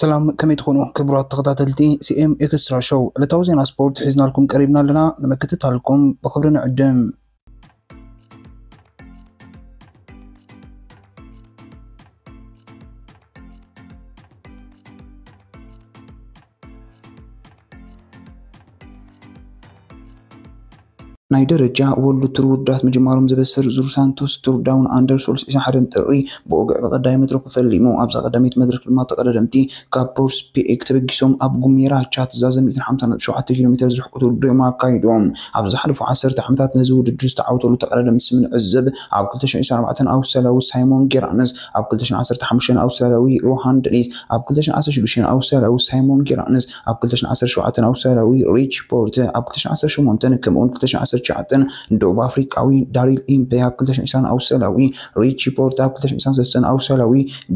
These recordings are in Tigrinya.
ሰላም፣ ከመይ ትኾኑ ክቡራት ተኸታተልቲ ሲኤም ኤክስትራ ሾው? ዕለታዊ ዜና ስፖርት ሒዝናልኩም ቀሪብና ኣለና። ንምክትታልኩም ብኽብሪ ንዕድም። ናይ ደረጃ ወርልድ ቱር ውድድራት ምጅማሮም ዘበስር ዙር ሳንቶስ ቱር ዳውን ኣንደር ሶልስ ዕስራን ሓደን ጥሪ ብወግዒ ብቐዳይ መድረኹ ፈሊሙ። ኣብዛ ቀዳመይቲ መድረኽ ድማ ተቐዳደምቲ ካብ ፖርስ ፒኤክ ተበጊሶም ኣብ ጉሜራ ቻትዛ ሚእትን ሓምሳን ነጥቢ ሸውዓተ ኪሎ ሜትር ዝርሕቁ ውድድር እዮም ኣካይዶም። ኣብ ዝሓለፉ ዓሰርተ ዓመታት ነዚ ውድድር ዝተዓወተሉ ተቐዳደምቲ ስም ንዕዘብ። ኣብ ክልተ ሽሕን ዕስራን ኣርባዕተን ኣውስትራልያዊ ሳይሞን ጌራንስ፣ ኣብ ክልተ ሽሕን ዓሰርተ ሓሙሽተን ኣውስትራልያዊ ሮሃን ደኒስ፣ ኣብ ክልተ ሽሕን ዓሰርተ ሽዱሽተን ኣውስትራልያዊ ሳይሞን ጌራንስ፣ ኣብ ክልተ ሽሕን ዓሰርተ ሸውዓተን ኣውስትራልያዊ ሪች ፖርት፣ ኣብ ክልተ ሽሕን ዓሰርተ ሸሞንተን ከምኡውን ክልተ ሽሕን ዓሰርተ ትሽዓተን ደቡብ ኣፍሪቃዊ ዳሪል ኢምፔ፣ ኣብ ክልተ ሽሕን ዕስራን ኣውስትራልያዊ ሪቺ ፖርት፣ ኣብ ክልተ ሽሕን ዕስራን ሰለስተን ኣውስትራልያዊ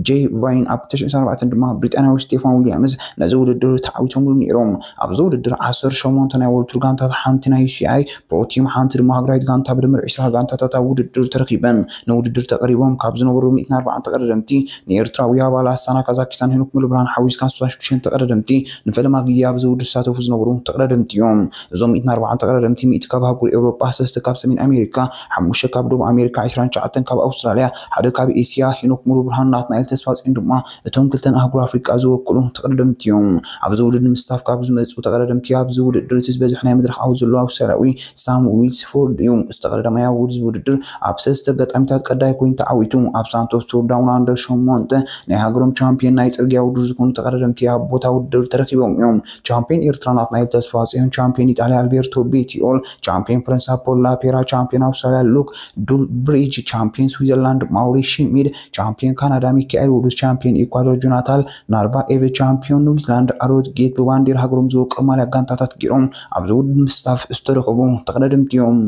ጄይ ቫይን፣ ኣብ ክልተ ሽሕን ዕስራን ኣርባዕተን ድማ ብሪጣንያዊ ስቴፋን ዊልያምስ ነዚ ውድድር ተዓዊቶምሉ ነይሮም። ኣብዚ ውድድር ዓሰርተ ሸሞንተ ናይ ወርልድ ቱር ጋንታታት ሓንቲ ናይ ዩሲኣይ ፕሮ ቲም፣ ሓንቲ ድማ ሃገራዊት ጋንታ ብድምር ዕስራ ጋንታታት ኣብ ውድድር ተረኺበን። ንውድድር ተቐሪቦም ካብ ዝነበሩ ሚእትን ኣርባዓን ተቐዳደምቲ ንኤርትራዊ ኣባል ኣስታና ካዛኪስታን ሄኖክ ሙሉብርሃን ሓዊስካ ስሳን ሽዱሽተን ተቐዳደምቲ ንፈለማ ግዜ ኣብዚ ውድድር ዝሳተፉ ዝነበሩ ተቐዳደምቲ እዮም። እዞም ሚእትን ኣርባዓን ተቐዳደምቲ፣ ሚእቲ ካብ ኣህጉር ኤውሮጳ፣ ሰለስተ ካብ ሰሜን ኣሜሪካ፣ ሓሙሽተ ካብ ደቡብ ኣሜሪካ፣ ዕስራን ትሽዓተን ካብ ኣውስትራልያ፣ ሓደ ካብ ኤስያ፣ ሄኖክ ሙሉብርሃን ናትናኤል ተስፋጽዮን ድማ እቶም ክልተን ኣህጉር ኣፍሪቃ ዝወክሉ ተቐዳደምቲ እዮም። ኣብዚ ውድድር ንምስታፍ ካብ ዝመጹ ተቐዳደምቲ ኣብዚ ውድድር እቲ ዝበዝሐ ናይ መድረኽ ዓወት ዘለዎ ኣውስትራልያዊ ሳም ዊልስፎርድ እዩ። ዝተቐዳደማይ ኣብ ውድድር ኣብ ሰለስተ ኣጋጣሚታት ቀዳይ ኮይኑ ተዓዊቱ። ኣብ ሳንቶስ ቱር ዳውን ኣንደር ሸሞንተ ናይ ሃገሮም ቻምፒዮን ናይ ጽርግያ ውድድር ዝኾኑ ተቐዳደምቲ ኣብ ቦታ ውድድር ተረኺቦም እዮም። ቻምፒዮን ኤርትራ ናትናኤል ተስፋጽዮን፣ ቻምፒዮን ኢጣልያ ኣልቤርቶ ቤቲኦል፣ ቻምፒዮን ፈረንሳ ፖል ላፔራ፣ ቻምፒዮን ኣውስትራልያ ሉክ ዱልብሪጅ፣ ቻምፒዮን ስዊዘርላንድ ማውሪ ሽሚድ፣ ቻምፒዮን ካናዳ ሚካኤል ውዱስ፣ ቻምፒዮን ኢኳዶር ጆናታን ናርባ ኤቨ፣ ቻምፒዮን ኒውዚላንድ ኣሮት ጌት ብባንዲራ ሃገሮም ዝወቀ ማልያ ጋንታታት ገይሮም ኣብዚ ውድድር ምስታፍ ዝተረኸቡ ተቐዳደምቲ እዮም።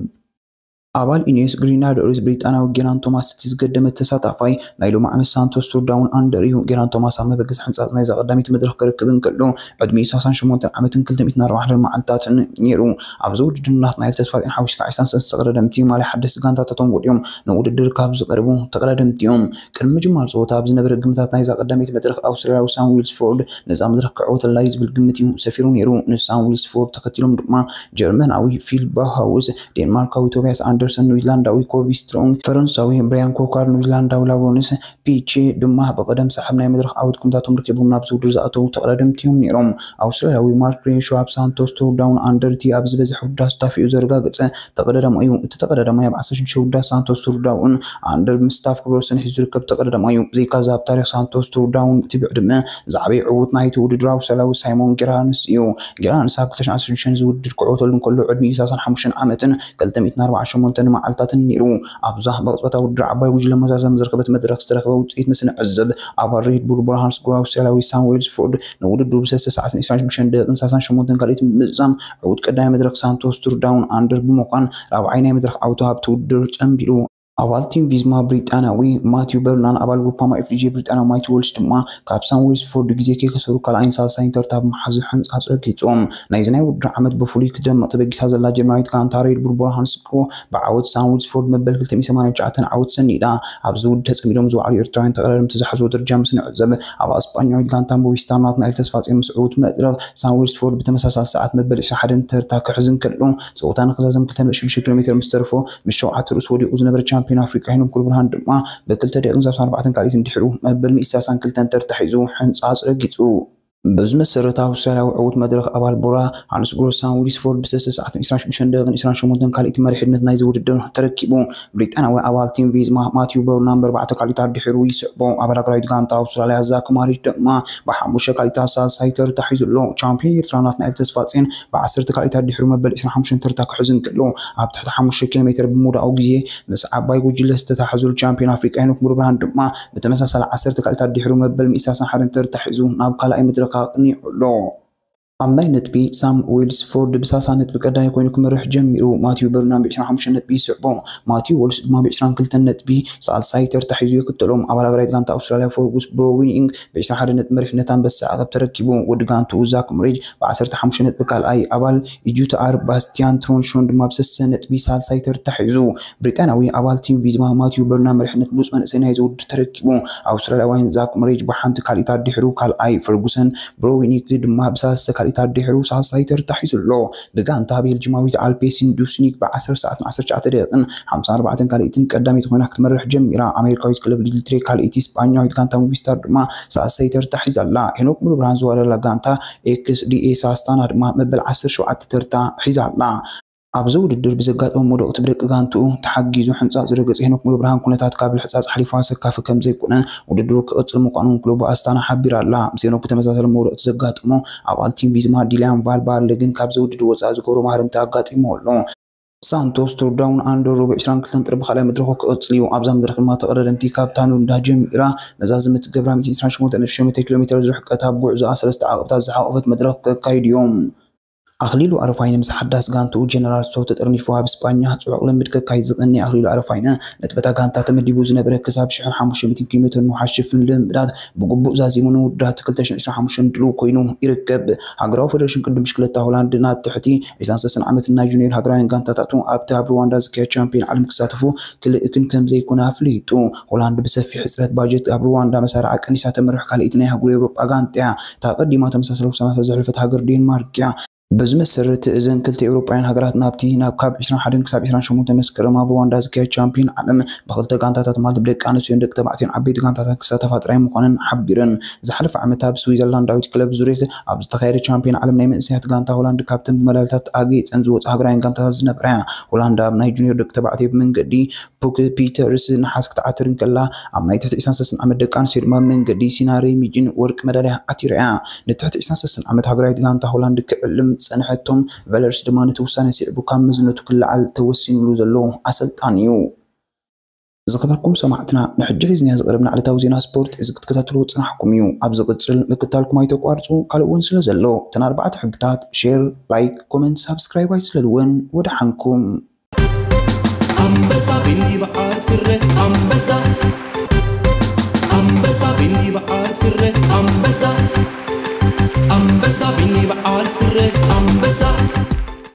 ኣባል ኢኒዮስ ግሪናዶርስ ብሪጣንያዊ ጌራን ቶማስ እቲ ዝገደመ ተሳታፋይ ናይ ሎሚ ዓመት ሳንቶስ ቱር ዳውን ኣንደር እዩ። ጌራን ቶማስ ኣብ መበገሲ ሕንጻጽ ናይዛ ቀዳመይቲ መድረኽ ክርክብ እንከሎ ዕድሚኡ ሰላሳን ሸሞንተን ዓመትን ክልተ ሚእትን ኣርባዕተን መዓልታትን ነይሩ። ኣብዚ ውድድር ናትናኤል ተስፋጽዮን ሓዊስካ ዕስራን ሰለስተን ተቐዳደምቲ ማልያ ሓደስቲ ጋንታታቶም ወዲኦም ንውድድር ካብ ዝቐርቡ ተቐዳደምቲ እዮም። ቅድሚ ምጅማር ጸወታ ኣብ ዝነበረ ግምታት ናይዛ ቀዳመይቲ መድረኽ ኣውስትራልያዊ ሳም ዊልስፎርድ ነዛ መድረኽ ክዕወተላ እዩ ዝብል ግምት እዩ ሰፊሩ ነይሩ። ንሳም ዊልስፎርድ ተኸቲሎም ድማ ጀርመናዊ ፊል ባሃውስ፣ ዴንማርካዊ ቶቢያስ ኣንደርሰን፣ ኒውዚላንዳዊ ኮርቢ ስትሮንግ፣ ፈረንሳዊ ብራያን ኮካር፣ ኒውዚላንዳዊ ላውረንስ ፒቼ ድማ ብቐደም ሰዓብ ናይ መድረኽ ዓወት ግምታቶም ረኪቦም ናብዚ ውድድር ዝኣተዉ ተቐዳደምቲ እዮም ነይሮም። ኣውስትራልያዊ ማርክ ሬንሾ ኣብ ሳንቶስ ቱር ዳውን ኣንደር እቲ ኣብ ዝበዝሐ ውዳት ስታፊኡ ዘረጋገጸ ተቐዳዳማይ እዩ። እቲ ተቐዳዳማይ ኣብ ዓሰርተ ሽዱሽተ ውዳት ሳንቶስ ቱር ዳውን ኣንደር ብምስታፍ ክብረ ወሰን ሒዙ ዝርከብ ተቐዳዳማይ እዩ። ብዘይካዚ ኣብ ታሪኽ ሳንቶስ ቱር ዳውን እቲ ብዕድመ ዝዓበየ ዕዉት ናይቲ ውድድር ኣውስትራልያዊ ሳይሞን ጌራንስ እዩ። ጌራንስ ኣብ ክልተ ሽሕን ዓሰርተ ሽዱሽተን ዝውድድር ክዕወተሉ እንከሎ ዕድሚኡ ሰላሳን ሓሙሽተን ዓመትን ክልተ ሚእትን ኣርባዓን ሸሞንተን መዓልታትን ነይሩ። ኣብዛ ብቕጽበታዊ ውድድር ዓባይ ጉጅለ መዛዘሚ ዝረኸበት መድረኽ ዝተረኸበ ውጽኢት ምስ ንዕዘብ፣ ኣባል ሬድ ቡል ብራሃንስ ግሮ ኣውስትራልያዊ ሳም ዌልስፎርድ ንውድድሩ ብሰለስተ ሰዓትን ዕስራን ሽዱሽተን ደቂቕን ሰላሳን ሸሞንተን ካልኢት ብምዛም ዕዉት ቀዳማይ መድረኽ ሳንቶስ ቱር ዳውን ኣንደር ብምዃን ራብዓይ ናይ መድረኽ ዓወቱ ኣብቲ ውድድር ጸንቢሉ። ኣባል ቲም ቪዝማ ብሪጣንያዊ ማቲው በርናን ኣባል ግሩፓማ ኤፍዲጂ ብሪጣንያዊ ማይክ ዎልሽ ድማ ካብ ሳም ዌልስፎርድ ግዜ ከይከሰሩ ካልኣይን ሳልሳይን ተርታ ብምሓዝ ሕንጻጽ ረጊጾም። ናይዚ ናይ ውድድር ዓመት ብፍሉይ ክደምቕ ተበጊሳ ዘላ ጀርመናዊት ጋንታ ሬድ ቡል ብራሃንስ ግሮ ብዓወት ሳም ዊልስፎርድ መበል ክልተ ሚእትን ሰማንያን ትሽዓተን ዓወት ሰኒዳ። ኣብዚ ውድድር ተጸሚዶም ዝወዓሉ ኤርትራውያን ተቐዳደምቲ ዝሓዝዎ ደረጃ ምስ ንዕዘብ፣ ኣብ ኣስጳኛዊት ጋንታ ሞቪስታር ናትናኤል ተስፋጽዮን ምስ ዕዉት መድረኽ ሳም ዊልስፎርድ ብተመሳሳሊ ሰዓት መበል ዕስራን ሓደን ተርታ ክሕዝ እንከሎ፣ ጸወታ ንክዛዘም ክልተ ነጥቢ ሽዱሽተ ኪሎ ሜትር ምስ ተርፎ፣ ምስ ሸውዓተ ርኡስ ወዲቑ ዝነበረ ቻምፒዮን ኣፍሪቃ ሄኖክ ኩርብርሃን ድማ ብክልተ ደቂቕን ሰላሳን ኣርባዕተን ካልኢትን ድሕሩ መበል ሚእቲ ሰላሳን ክልተን ተርታ ሒዙ ሕንጻጽ ረጊጹ። በዚ መሰረት ኣውስትራልያዊ ዕዉት መድረኽ ኣባል ቦራ ሃንስ ግሮስ ሳም ዊልስፎርድ ብሰለስተ ሰዓትን ዕስራን ሽዱሽተን ደቂቕን ዕስራን ሸሞንተን ካልኢት መሪሕነት ናይዚ ውድድር ተረኪቡ። ብሪጣንያዊ ኣባል ቲም ቪዝማ ማቲው በርናን ብኣርባዕተ ካልኢታት ድሒሩ ይስዕቦ። ኣባል ሃገራዊት ጋንታ ኣውስትራልያ ዛክ ማሪች ድማ ብሓሙሽተ ካልኢታት ሳልሳይ ተርታ ሒዙ ኣሎ። ቻምፒዮን ኤርትራ ናትናኤል ተስፋጽዮን ብዓሰርተ ካልኢታት ድሒሩ መበል ዕስራን ሓሙሽተን ተርታ ክሕዝ እንከሎ፣ ኣብ ትሕቲ ሓሙሽተ ኪሎ ሜትር ብምውዳቑ ግዜ ምስ ዓባይ ጉጅለ ዝተታሕዙ ቻምፒዮን ኣፍሪቃ ሄኖክ ሙሉብርሃን ድማ ብተመሳሳሊ ዓሰርተ ካልኢታት ድሕሩ መበል ሚእቲ ሰላሳን ሓደን ተርታ ሒዙ ናብ ካልኣይ መድረኽ ኣቕኒዑ ኣሎ። ኣብ ናይ ነጥቢ ሳም ዊልስፎርድ ብ30 ነጥቢ ቀዳማይ ኮይኑ ክመርሕ ጀሚሩ። ማቲዩ በርናም ብ25 ነጥቢ ይስዕቦ። ማቲዩ ዎልስ ድማ ብ22 ነጥቢ ሳልሳይ ተርታ ሒዙ ይክተሎም። ኣባል ኣግራይት ጋንታ ኣውስትራልያ ፈርጉስ ብሮዊኒንግ ብ21 ነጥቢ መሪሕነት ኣንበሳ ዓቐብ ተረኪቡ። ወዲ ጋንትኡ ዛክ ምሬጅ ብ15 ነጥቢ ካልኣይ፣ ኣባል ኢጁቲኣር ባስቲያን ትሮንሾን ድማ ብ30 ነጥቢ ሳልሳይ ተርታ ሒዙ። ብሪጣንያዊ ኣባል ቲም ቪዝማ ማቲዩ በርናም መሪሕነት ብሉጽ መንእሰይ ናይዚ ውድድር ተረኪቡ። ኣውስትራልያውያን ዛክ ምሬጅ ብሓንቲ ካልኢት ኣድሕሩ ካልኣይ፣ ፈርጉሰን ብሮዊኒክ ድማ ብሳልስተ ካልኢት ኣድሕሩ ሳልሳይ ተርታ ሒዙ ኣሎ። ብጋንታ ቤልጅማዊት ኣልፔሲን ዱስኒክ ብ10 ሰዓት ን19 ደቂቕን 54 ካልኢትን ቀዳመይቲ ኮይና ክትመርሕ ጀሚራ። ኣሜሪካዊት ክለብ ሊድልትሬ ካልኢቲ፣ ስጳኛዊት ጋንታ ሙቪስታር ድማ ሳልሳይ ተርታ ሒዛ ኣላ። ሄኖክ ሙሉብርሃን ዝዋረላ ጋንታ ኤክስዲኤስ ኣስታና ድማ መበል 17 ተርታ ሒዛ ኣላ። ኣብዚ ውድድር ብዘጋጠመ መውደቕቲ ብደቂ ጋንትኡ ተሓጊዙ ሕንጻጽ ዝረገጸ ሄኖክ ሙሉብርሃን፣ ኩነታት ካብ ልሕጻጽ ሓሊፉ ኣሰካፊ ከም ዘይኮነ፣ ውድድሩ ክቕጽል ምዃኑን ክለቡ ኣስታና ሓቢራ ኣላ። ምስ ሄኖክ ብተመሳሳሊ መውደቕቲ ዘጋጠሞ ኣባል ቲም ቪዝማ ዲልያን ቫልባርለ ግን ካብዚ ውድድር ወጻኢ ዝገብሮ ማህረምቲ ኣጋጢሞ ኣሎ። ሳንቶስ ቱር ዳውን ኣንደር ሩብ 22 ጥሪ ብኻልኣይ መድረኹ ክቕጽል እዩ። ኣብዛ መድረኽ ድማ ተቐዳደምቲ ካብ ታኑንዳ ጀሚራ መዛዘሚ ትገብራ 128,800 ኪሎ ሜተር ዝርሕቀት ኣብ ጉዕዞኣ ሰለስተ ዓቐብታት ዝሓቖፈት መድረኽ ከካይዱ እዮም። ኣኽሊሉ ኣረፋይነ ምስ ሓዳስ ጋንትኡ ጀነራል ስቶ ተጠርኒፉ ኣብ ስጳኛ ጽዑቕ ልምድ ከካይድ ዝቐኒ ኣኽሊሉ ኣረፋይነ ነቲ በታ ጋንታ ተመዲቡ ዝነበረ ክሳብ 1,500 ኪሎ ሜተር ንውሓት ሽፍን ልምዳት ብግቡእ ዛዚሙ ንውድድራት 2025 ድሉው ኮይኑ ይርከብ። ሃገራዊ ፌደሬሽን ቅድም ብሽክለታ ሆላንድ ናብ ትሕቲ 23 ዓመት ናይ ጁኒየር ሃገራውያን ጋንታታቱ ኣብቲ ኣብ ሩዋንዳ ዝካየድ ቻምፒዮን ዓለም ክሳተፉ ክልእክን ከም ዘይኮነ ኣፍሊጡ። ሆላንድ ብሰፊሕ ሕጽረት ባጀት ኣብ ሩዋንዳ መሳርዓ ቀኒሳ ተመርሕ ካልኣይቲ ናይ ኣህጉር ኤውሮጳ ጋንታ እያ። እታ ቀዲማ ተመሳሳሊ ውሳናታት ዘሕለፈት ሃገር ዴንማርክ እያ። በዚ መሰረት እዘን ክልተ ኤውሮጳውያን ሃገራት ናብቲ ናብ ካብ 21 ክሳብ 28 መስከረም ኣብ ሩዋንዳ ዝካየድ ቻምፒዮን ዓለም ብክልተ ጋንታታት ማለት ብደቂ ኣንስትዮን ደቂ ተባዕትዮን ዓበይቲ ጋንታታት ክሳተፋ ጥራይ ምዃነን ሓቢረን። ዝሓለፈ ዓመት ኣብ ስዊዘርላንዳዊት ክለብ ዙሪክ ኣብ ዝተኻየደ ቻምፒዮን ዓለም ናይ መንእሰያት ጋንታ ሆላንድ ካብተን ብመዳልታት ኣጌጸን ዝወፁ ሃገራውያን ጋንታታት ዝነበራ እያ። ሆላንድ ኣብ ናይ ጁኒየር ደቂ ተባዕትዮ ብመንገዲ ፑክ ፒተርስ ነሓስ ክትዓትር እንከላ፣ ኣብ ናይ ትሕቲ 23 ዓመት ደቂ ኣንስትዮ ድማ ብመንገዲ ሲና ሬሚጅን ወርቂ መዳልያ ዓቲራ እያ። ንትሕቲ 23 ዓመት ሃገራዊት ጋንታ ሆላንድ ክዕልም ዝጸንሐ ቶም ቨለርስ ድማ ነቲ ውሳነ ስዒቡ ካብ መዝነቱ ክለዓል ተወሲኑሉ ዘሎ ኣሰልጣኒ እዩ። ዝኸበርኩም ሰማዕትና፣ ንሕጂ ሒዝናዮ ዝቐረብና ዕለታዊ ዜና ስፖርት እዚ ክትከታተልዎ ዝጸናሕኩም እዩ። ኣብ ዝቕጽል ምክታልኩም ኣይተቋርጹ፣ ካልእ እውን ስለ ዘሎ፣ እተን ኣርባዕተ ሕግታት፣ ሼር፣ ላይክ፣ ኮመንት፣ ሳብስክራይብ ኣይትስለልወን። ወደ ሓንኩም። ኣንበሳ ቢኒ በዓል ስረ ኣንበሳ፣ ኣንበሳ ቢኒ በዓል ስረ ኣንበሳ፣ ኣንበሳ ቢኒ በዓል ስረ ኣንበሳ።